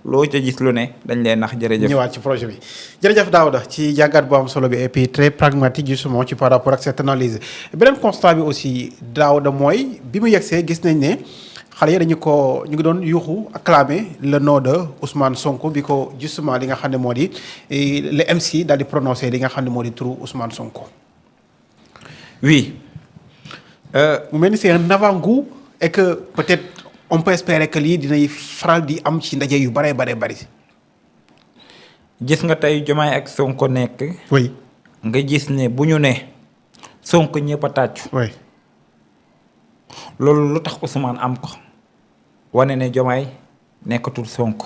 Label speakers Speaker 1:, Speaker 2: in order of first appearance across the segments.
Speaker 1: loo ca gis lu ne dañ leen nax. jërëjëf
Speaker 2: ñëwaat ci projet bi jërëjëf Daouda ci jàngat bu am solo bi et puis très pragmatique justement ci par rapport ak cette analyse. beneen constat bi aussi Daouda mooy bi mu yegsee gis nañ ne xale yi ñu ngi doon yuuxu acclamer le nom de Ousmane Sonko bi ko justement li nga xam ne moo di le MC daal di prononcer li nga xam ne moo di turu Ousmane Sonko.
Speaker 1: oui.
Speaker 2: mu mel ni c'est un avant-goût et que peut-être on peut espérer que lii dinay faral di am ci ndaje yu bare bari.
Speaker 1: gis nga tey Diomaye ak Sonko nekk.
Speaker 2: oui.
Speaker 1: nga gis ne bu ñu ne Sonko ñëpp a tàccu.
Speaker 2: oui.
Speaker 1: loolu lu tax Ousmane am ko wane ne Diomaye nekkatul Sonko.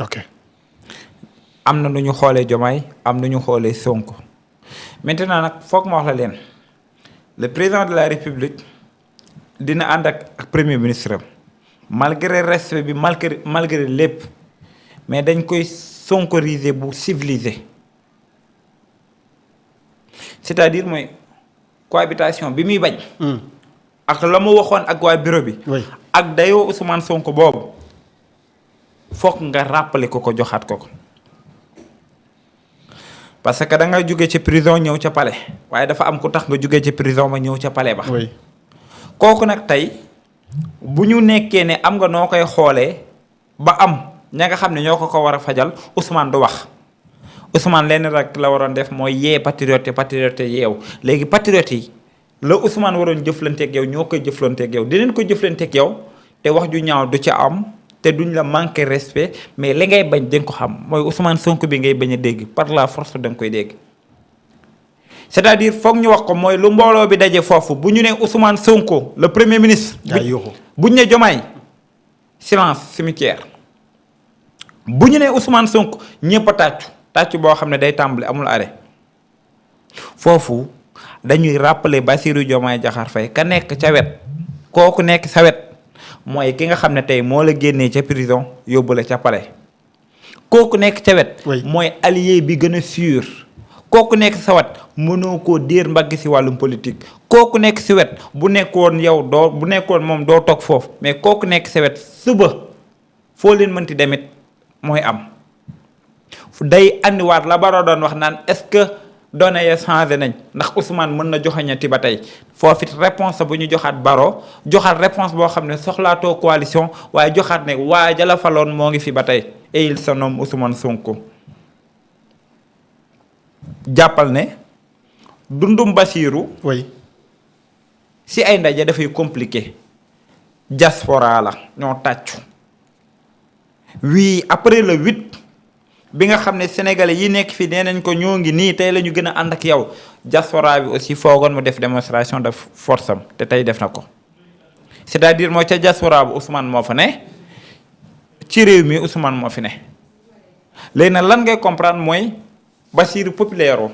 Speaker 2: ok.
Speaker 1: am na nu ñu xoolee Diomaye am nu ñu xoolee Sonko maintenant nag foog ma wax la leen le président de la République dina ànd ak premier ministre am malgré respect bi malgré lépp mais dañ koy sonkoriser bu civilisé c'est-à-dire mooy cohabitation bi muy bañ. ak la mu waxoon ak waa bureau bi. ak dayoo Ousmane Sonko boobu foog nga rappeler ko joxaat ko. parce que da nga jóge ci prison ñëw ca palais waaye dafa am ku tax nga jóge ci prison ma ñëw ca palais ba. kooku nag tey bu ñu nekkee ne am nga noo koy xoolee ba am ña nga xam ne ñoo ko war a fajal Ousmane du wax Ousmane lenn rek la waroon def mooy yee patriote yeew léegi patriote yi la Ousmane waroon jëflanteeg yow ñoo koy jëflanteeg yow dinañ ko jëflanteeg yow te wax ju ñaaw du ca am. te duñ la manquer respect mais li ngay bañ da nga ko xam mooy Ousmane Sonko bi ngay bañ a dégg par la force da nga koy dégg c'est-à-dire foog ñu wax ko mooy lu mbooloo bi daje foofu bu ñu nee Ousmane Sonko le premier ministre. bu ñu nee Diomaye silence cimetière bu ñu nee Ousmane Sonko ñëpp a tàccu boo xam ne day tàmbali amul arrêt foofu dañuy rappeler Bassirou Diomaye Diakhar Faye ka nekk ca wet kooku nekk sa wet. mooy ki nga xam ne tey moo la génnee ca prison yóbbu la ca palais kooku nekk ca wet. mooy allié bi gën a sûr. kooku nekk sa wet mënoo koo déer mbagg si wàllum politique kooku nekk si wet bu nekkoon moom doo toog foofu mais kooku nekk sa wet suba foo leen mënti demit mooy am. day andiwaat la Baro doon wax naan est-ce que données ya changé nañ ndax Ousmane mën na joxañati ba tey foofu it réponse bu ñu joxaat Baro joxaat réponse boo xam ne soxlaatoo coalition waaye joxaat ne waa jala faloon moo ngi fi ba tey et il se nomme Ousmane Sonko. jàppal ne dundum Bassirou. si ay ndaje dafay compliqué. diaspora la ñoo tàccu. oui après le 8. bi nga xam ne sénégalais yi nekk fii nee nañ ko ñoo ngi nii tey la ñu gën a ànd ak yow diaspora bi aussi foogoon mu def démonstration de force am te tey def na ko c'est-à-dire mooy ca diaspora bu Ousmane moo fa ne ci réew mi Ousmane moo fi ne léegi nag lan ngay comprendre mooy Bassirou populaire o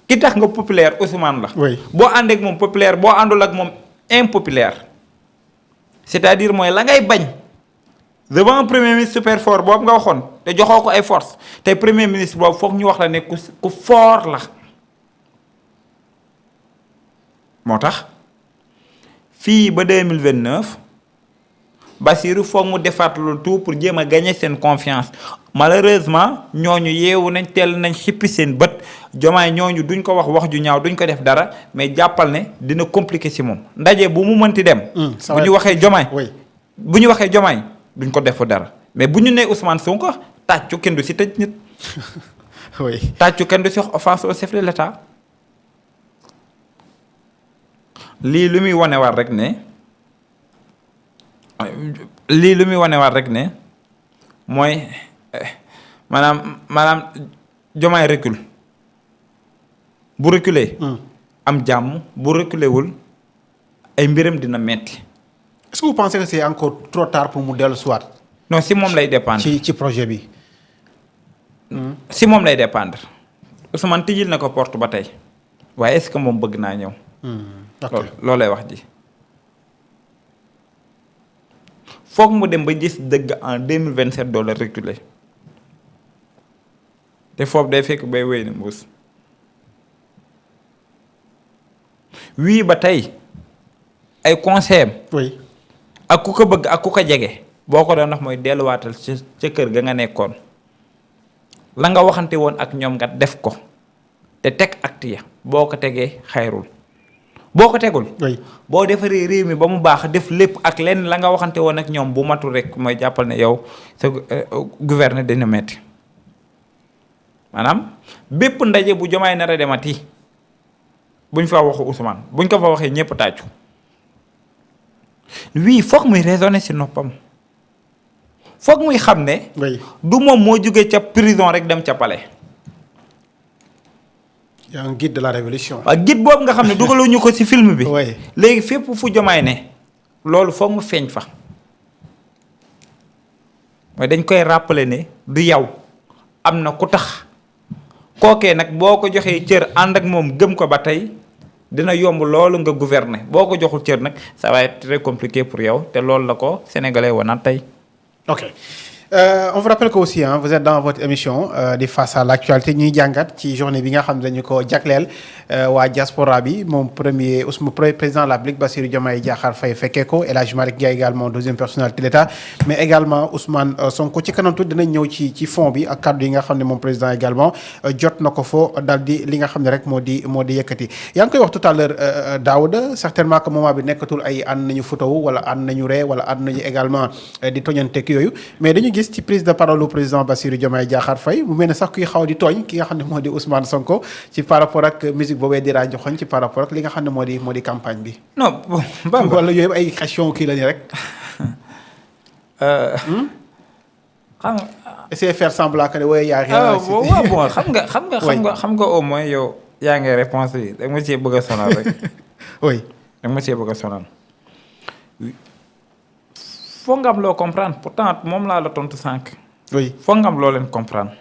Speaker 1: ki tax nga populaire Ousmane la. boo ànd ak moom populaire boo àndul ak moom impopulaire c'est-à-dire mooy la ngay bañ. devant un premier ministre super fort boobu nga waxoon te joxoo ko ay force te premier ministre boobu foog ñu wax la ne ku fort la moo tax fii ba 2029 Bassirou foog mu defaat lu tout pour jéem a gagner seen confiance malheureusement ñooñu yeewu nañ teel nañ xippi seen bët Diomaye ñooñu duñ ko wax ju ñaaw duñ ko def dara mais jàppal ne dina compliqué si moom ndaje bu mu mënti dem. bu ñu waxee Diomaye duñ ko def dara mais bu ñu nee Ousmane Sonko tàccu kenn du si tëj nit. tàccu kenn du si offense au chef de l'État. lii lu muy wanewaat rek ne mooy maanaam Diomaye recule bu reculer. am jàmm bu reculer wul ay mbiram dina metti.
Speaker 2: est-ce que vous pensez que c'est encore trop tard pour mu dellu soit
Speaker 1: non si moom lay dépendre
Speaker 2: ci projet bi.
Speaker 1: si moom lay dépendre Ousmane tijjil na ko porte ba tey waaye est-ce que moom bëgg naa ñëw. loolu lay wax ji. foog mu dem ba gis dëgg en 2027 doo la reculer te foofu day fekk bay wéy na mbuus. wii ba tey ay conseil ak ku ko bëgg ak ku ko jege boo ko doon wax mooy delluwaatal ca kër ga nga nekkoon la nga waxante woon ak ñoom nga def ko te teg acte ya boo ko tegee xayrul boo ko tegul. boo defaree réew mi ba mu baax def lépp ak lenn la nga waxante woon ak ñoom bu matul rek mooy jàppal ne yow sa gouverner dina metti maanaam bépp ndaje bu Diomaye nar a demati buñ fa waxu Ousmane buñ ko fa waxee ñëpp tàccu wii foog muy raisonner ci noppam foog muy xam ne. du moom moo jógee ca prison rek dem ca palais.
Speaker 2: y a un guide de la révolution.
Speaker 1: waaw guide boobu nga xam ne dugaluñu ko ci film bi. léegi fépp fu Diomaye ne loolu foog mu feeñ fa mooy dañ koy rappeler ne du yow am na ku tax kookee nag boo ko joxee cër ànd ak moom gëm ko ba tey dina yomb loolu nga gouverner boo ko joxul cër nag ça va être très compliqué pour yow te loolu la ko sénégalais wanaat tey.
Speaker 2: Ok. On vous rappelle que aussi vous êtes dans votre émission di face à l'actualité ñuy jàngat ci journée bi nga xam ne dañu ko jagleel waa diaspora bi moom premier président de la République Bassirou Diomaye Diakhar Faye fekkee ko El Hadj Malick Ndiaye également deuxième personnalité de l'État mais également Ousmane Sonko ci kanam tuuti dinañ ñëw ci fond bi ak kaddu yi nga xam ne moom président également jot na ko foo daal di li nga xam ne rek moo di yëkkati. yaa ngi koy wax tout à l'heure Daouda certainement que moment bi nekkatul ay ànd nañu photo wala ànd nañu ree wala ànd nañu également di toñanteeg yooyu mais dañu gis ci prise de parole au président Bassirou Diomaye Diakhar Faye mu mel ne sax kuy xaw di tooñ ki nga xam ne moo di Ousmane Sonko ci par rapport ak musique boobee di rajo xoñ ci par rapport ak li nga xam ne moo di campagne bi.
Speaker 1: non
Speaker 2: Bamba wala yooyu ay question kii la ni rek.
Speaker 1: xam nga.
Speaker 2: essayer faire semblant que ne waaye yaa ngi.
Speaker 1: waaw bon xam nga au moins yow yaa ngi réponse yi da nga ma cee bëgg a sonal rek.
Speaker 2: oui
Speaker 1: da nga ma cee bëgg a sonal. foog nga am loo comprendre pourtant moom laa la tontu sànq.
Speaker 2: oui
Speaker 1: foog nga am loo leen comprendre.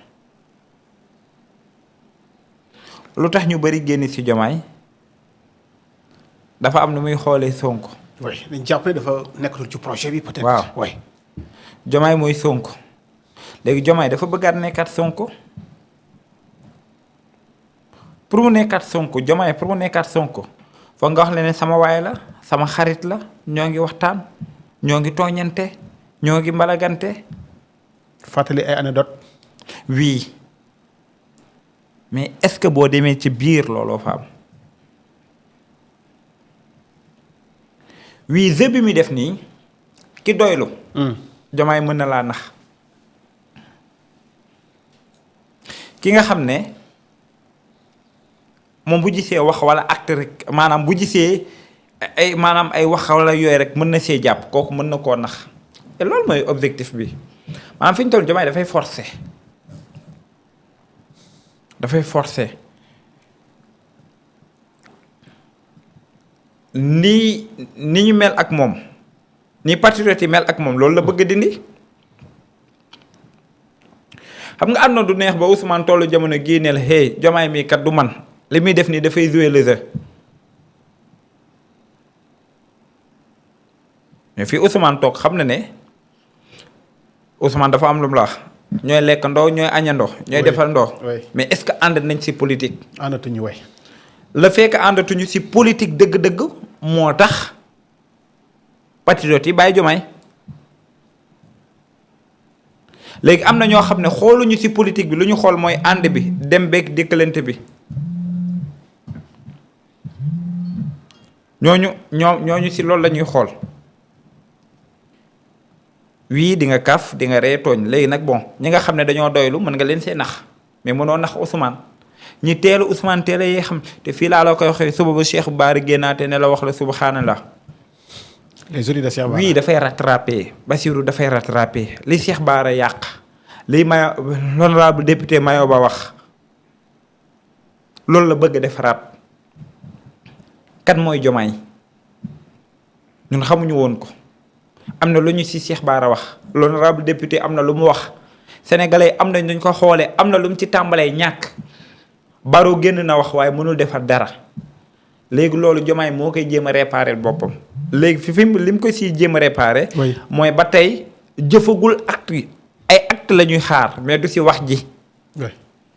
Speaker 1: lu tax ñu bari génn ci Diomaye dafa am nu muy xoolee Sonko.
Speaker 2: oui dañ jàpp ne dafa nekkatul ci projet bi peut-être.
Speaker 1: waaw
Speaker 2: oui.
Speaker 1: Diomaye mooy Sonko léegi Diomaye dafa bëggaat nekkaat Sonko pour mu nekkaat Sonko Diomaye pour mu nekkaat Sonko foog nga wax leen ne sama waay la sama xarit la ñoo ngi waxtaan. ñoo ngi tooñante ñoo ngi mbalagante.
Speaker 2: fàttali ay anecdote.
Speaker 1: oui mais est-ce que boo demee ci biir looloo fa am. oui jeu bi muy def nii ki doylu. Diomaye mën na laa nax. ki nga xam ne moom bu gisee wax walla acte rek maanaam bu gisee. ay wax wala yooyu rek mën na see jàpp kooku mën na koo nax te loolu mooy objectif bi maanaam fi ñu toll Diomaye dafay forcer ni ñu mel ak moom ni patriote yi mel ak moom loolu la bëgg dindi xam nga àdduna du neex ba Ousmane tollu jamono gii ne la hey Diomaye mii kat du man li muy def nii dafay jouer le jeu. mais fii Ousmane toog xam na ne Ousmane dafa am lu mu la wax ñooy lekkandoo ñooy añandoo. ñooy defandoo. mais est-ce que ànd nañ ci politique.
Speaker 2: àndatuñu way.
Speaker 1: le fait que àndatuñu ci politique dëgg-dëgg moo tax patriotes yi bàyyi Diomaye léegi am na ñoo xam ne xooluñu ci politique bi lu ñu xool mooy ànd bi dem beeg dikkalante bi ñooñu ci loolu la ñuy xool. wii di nga kaf di nga ree tooñ léegi nag bon ñi nga xam ne dañoo doylu mën nga leen see nax mais mënoo nax Ousmane ñi teelu Ousmane teela yee xam te fii laa la koy waxee suba ba Cheikh Bara génnaate ne la wax la subhanallah.
Speaker 2: les auditeurs de Cheikh Bara
Speaker 1: wii dafay rattraper Bassirou dafay rattraper li Cheikh Bara yàq li l'honorable député Mayo Ba wax loolu la bëgg defaraat kan mooy Diomaye ñun xamuñu woon ko. am na lu ñu ci Cheikh Bara wax l'honorable député am na lu mu wax sénégalais am nañ duñ ko xoolee am na lu mu ci tàmbalee ñàkk Barrow génn na wax waaye mënul defar dara léegi loolu Diomaye moo koy jéem a réparer boppam léegi fi li mu ko siy jéem a réparer. mooy ba tey jëfagul acte yi ay acte la ñuy xaar mais du ci wax ji.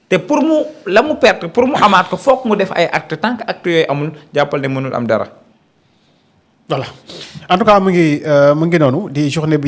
Speaker 1: te pour mu la mu perte pour mu amaat ko foog mu def ay acte tant que acte yooyu amul jàppal ne mënul am dara.
Speaker 2: voilà en tout cas mu ngi noonu di journée bi